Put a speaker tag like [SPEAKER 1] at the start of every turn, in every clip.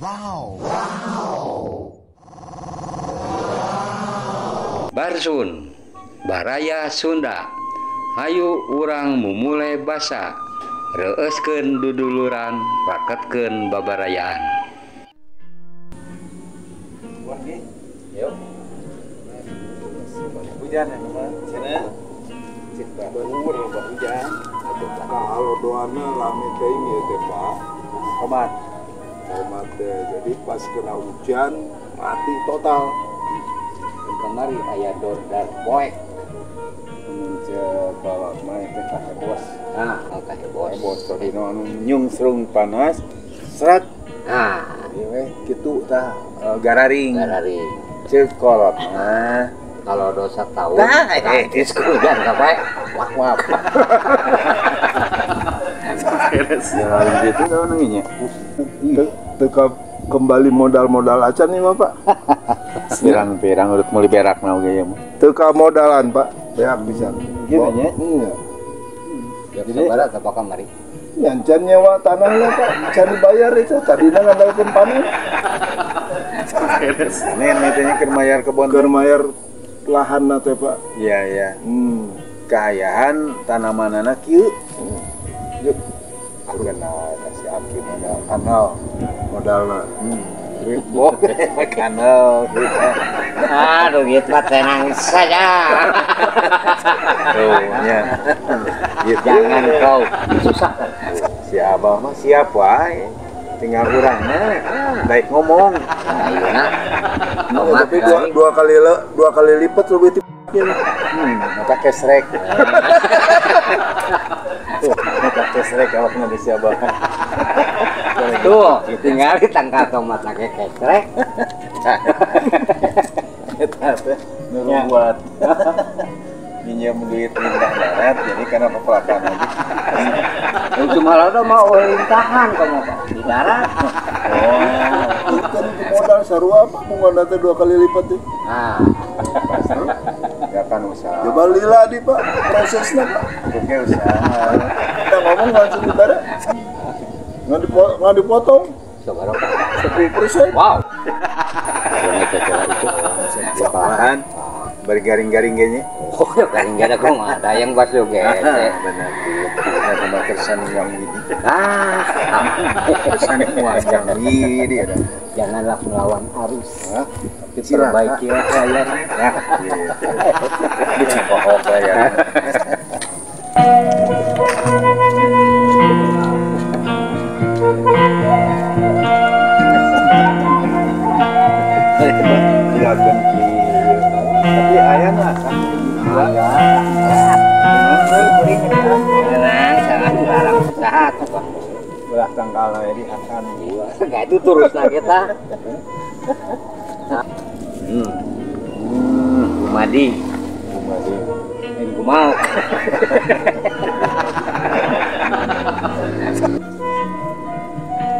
[SPEAKER 1] Wow. Wow.
[SPEAKER 2] Barsun, Baraya Sunda. Hayu urang mumule basa. Reueuskeun duduluran, raketkeun babarayaan.
[SPEAKER 3] Yuk. Hujan ya, teman. Sini. Cipta bener loba hujan.
[SPEAKER 4] Kalau doana lami teuing ieu teh, Pak.
[SPEAKER 3] Tomat.
[SPEAKER 4] Tomat teh. Jadi pas kena hujan mati total.
[SPEAKER 2] Kamari aya dordar poek.
[SPEAKER 3] Mun cek balak mah teh kahebos.
[SPEAKER 2] Nah, kahebos.
[SPEAKER 3] Kahebos tadina anu nyungsrung panas. Seret.
[SPEAKER 2] Nah,
[SPEAKER 3] ieu we kitu tah gararing.
[SPEAKER 2] Gararing.
[SPEAKER 3] Cek kolot mah.
[SPEAKER 2] Kalau dosa tahun,
[SPEAKER 3] nah,
[SPEAKER 2] hujan sampai wak-wak.
[SPEAKER 3] Ya gitu tau nanya.
[SPEAKER 4] Teka kembali modal-modal acan nih mah, Pak.
[SPEAKER 3] Pirang-pirang urut meuli berak na oge ya mah.
[SPEAKER 4] Teka modalan, Pak. Beak bisa.
[SPEAKER 3] Gitu nya.
[SPEAKER 4] Iya.
[SPEAKER 2] Jadi sabaraha teh kamari?
[SPEAKER 4] Nyancan nyewa tanahnya, Pak. Can dibayar itu tadina ngandalkeun panen.
[SPEAKER 3] Nen teh nya keur mayar kebon.
[SPEAKER 4] Keur mayar lahan teh, Pak.
[SPEAKER 3] Iya, iya. Kaayaan tanamanana kieu. Yuk. Kena kasih aki modal kanal
[SPEAKER 4] modalna.
[SPEAKER 3] Kanal.
[SPEAKER 2] Aduh, gitu mah tenang saja.
[SPEAKER 3] Tuh, nya. Gitu.
[SPEAKER 2] Jangan kau susah.
[SPEAKER 3] Si abah mah siap wae. Tinggal urang mah baik ngomong.
[SPEAKER 2] Ayeuna.
[SPEAKER 4] Tapi dua kali lipat lebih ti.
[SPEAKER 3] Mata kesrek. Tuh, mata kesrek awakna di si abah.
[SPEAKER 2] Tuh, tinggal ditangkal tomat lagi kesrek.
[SPEAKER 3] Eta teh nu buat minjem duit lintah darat jadi karena pepelakan aja.
[SPEAKER 2] Cuma lo mau lintahan kamu Pak di darat.
[SPEAKER 4] Oh, itu modal sarua apa mau teh 2 kali lipat deh.
[SPEAKER 2] Nah,
[SPEAKER 3] pasti ya kan usaha.
[SPEAKER 4] Coba lila di Pak prosesnya Pak.
[SPEAKER 3] Oke usaha.
[SPEAKER 4] Kita ngomong langsung di darat. Nggak dipotong.
[SPEAKER 2] Coba
[SPEAKER 4] 10%.
[SPEAKER 2] Wow.
[SPEAKER 3] Itu lahan bergaring-garing kayaknya.
[SPEAKER 2] Oh, garing-garing aku mah ada yang basuh ge.
[SPEAKER 3] Benar. Benar sama kersan yang ini.
[SPEAKER 2] Ah,
[SPEAKER 3] kersan yang ini ada.
[SPEAKER 2] Janganlah melawan arus. Tapi perbaikilah layar.
[SPEAKER 3] Nah, gitu. Bisa bohong layar. Tapi ayah lah kan.
[SPEAKER 2] Tenang, jangan dilarang usaha tuh Pak.
[SPEAKER 3] Belah tangkal di akan.
[SPEAKER 2] Enggak itu terus lah kita. Gumadi.
[SPEAKER 3] Gumadi.
[SPEAKER 2] Ini gumau.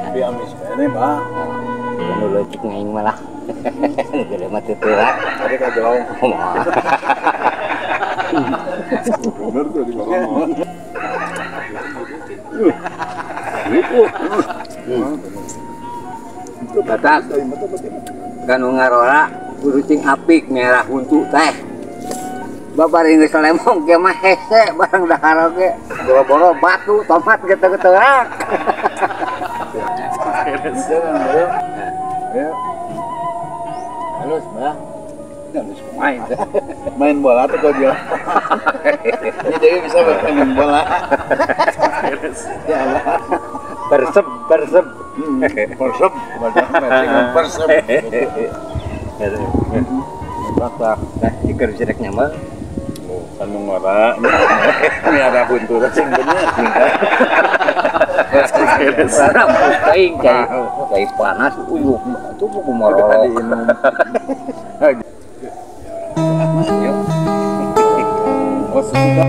[SPEAKER 3] Tapi amis kene, Pak.
[SPEAKER 2] Anu leutik ngaing malah. Gede mah teuteura.
[SPEAKER 3] Tadi kajelong.
[SPEAKER 4] Bener tuh di bawah.
[SPEAKER 2] Batak kanu ngarora kurucing apik merah huntu teh. Babar geus lemong ge mah hese barang dahar oge. Boro-boro batu tomat geuteurak.
[SPEAKER 3] Ya.
[SPEAKER 2] Halus, Bah. Halus main.
[SPEAKER 3] Main bola tuh kau bilang. Ini jadi bisa bermain bola. Ya Allah.
[SPEAKER 2] Perseb, perseb.
[SPEAKER 3] Perseb, perseb.
[SPEAKER 2] Bapak, nah, iker jeleknya mah.
[SPEAKER 3] Anu ngora, ini ada huntu sing bener.
[SPEAKER 2] Rambut aing cai panas uyuh itu buku morok.
[SPEAKER 3] Yuk. Oh, sudah.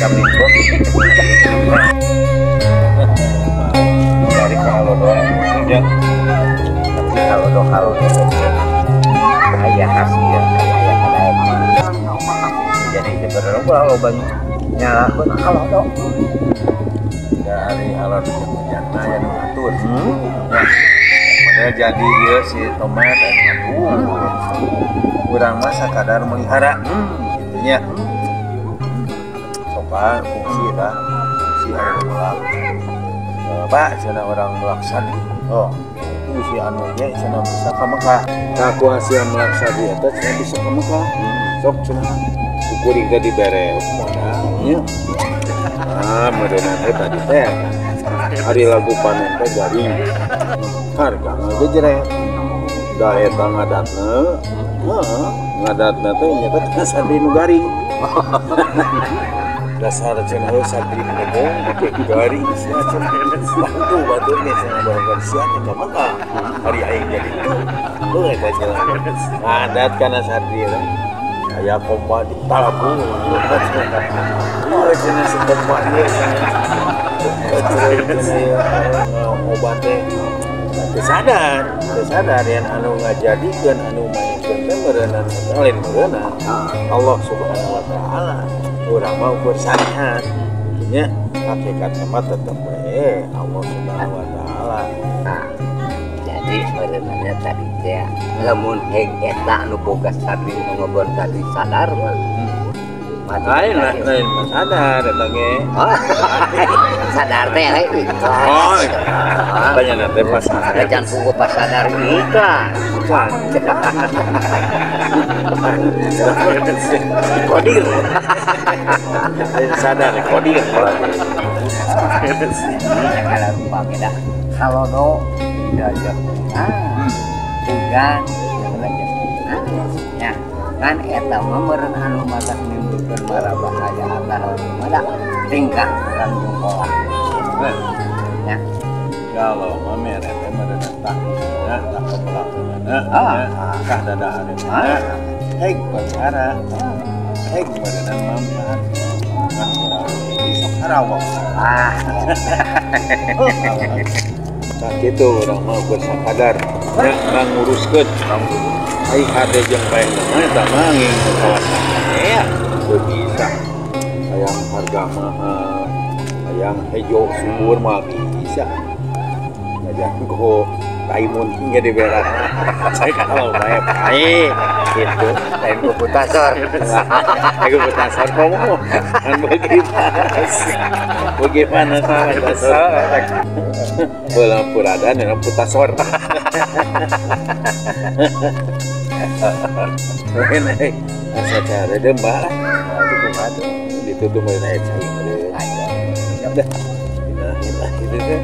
[SPEAKER 3] Kamingkok. Dari kalau doa ya.
[SPEAKER 2] Tapi kalau doa kalau aya hasil aya kadaek. Jadi sebenarnya gua loba nyalahkeun kalau doa.
[SPEAKER 3] Dari alur hujan aya nu ngatur. Ya. Model jadi ieu si tomat anu ngatur. Urang mah sakadar melihara kitu nya. Sopan fungsi lah, fungsi anu melak. Pak cenah urang melak sadi. Oh, itu si anu ge cenah bisa ka Mekah. Nah, ku hasil melak sadi eta cenah bisa ka Mekah. Sok cenah kuring teh dibere modal nya. Ah, meureunna teh tadi teh hari lagu panen teh garing. Harga ngagejret. Da eta ngadatna, heeh, ngadatna teh nyata tina santri nu garing. Dasar cenah heuh santri nu ngomong garing sia cenah. Bantu batur ge cenah barang sia teh ka Mekah. Hari aing jadi tu. Heuh eta cenah. Ngadat kana santri teh. Aya kompa ditalabung. Heuh cenah si kompa ieu cenah. Obat teh teu sadar yang anu ngajadikeun anu maenkeun teh meureunan lain meureunan Allah Subhanahu wa taala. Urang mah ukur syariat nya hakikatna mah tetep we Allah Subhanahu wa taala.
[SPEAKER 2] Nah, jadi meureunannya tadi teh lamun heg eta anu boga sadi nu ngebon tadi sadar mah
[SPEAKER 3] lain lain mah sadar eta ge.
[SPEAKER 2] Sadar teh lain ikhlas.
[SPEAKER 3] Oh, tanya teh pas sadar.
[SPEAKER 2] Can pugu pas sadar ikhlas.
[SPEAKER 3] Kodir. Sadar kodir.
[SPEAKER 2] Kalau rupa beda. Kalau do diajak hujan belajar. Ya, kan eta mah meureun anu matak nimbulkeun mara bahaya atawa kumaha tingkah urang jeung pola. Ya.
[SPEAKER 3] Kalau mah mere teh meureun tah tah kepelakunana kah dadahareunana heg perkara heg meureunna manfaat ngan urang sok harawang.
[SPEAKER 2] Ah.
[SPEAKER 3] Tah kitu urang mah ukur sakadar nya nguruskeun ai hade jeung paehna mah eta mah nging kawasan ya teu bisa. Hayang harga mahal, hayang hejo subur mah bisa. Ngajak ku taimun hingga diberak. Saya kalau bae pae gitu.
[SPEAKER 2] Lain ku putasor.
[SPEAKER 3] Aku putasor komo. Kan bagaimana? Bagaimana sama putasor? Bola puradan dan putasor. Lain eh asa cara deum lah. Atuh kumaha tuh? Ditutup meureun aya cai meureun. Siap dah. Nah, gitu teh.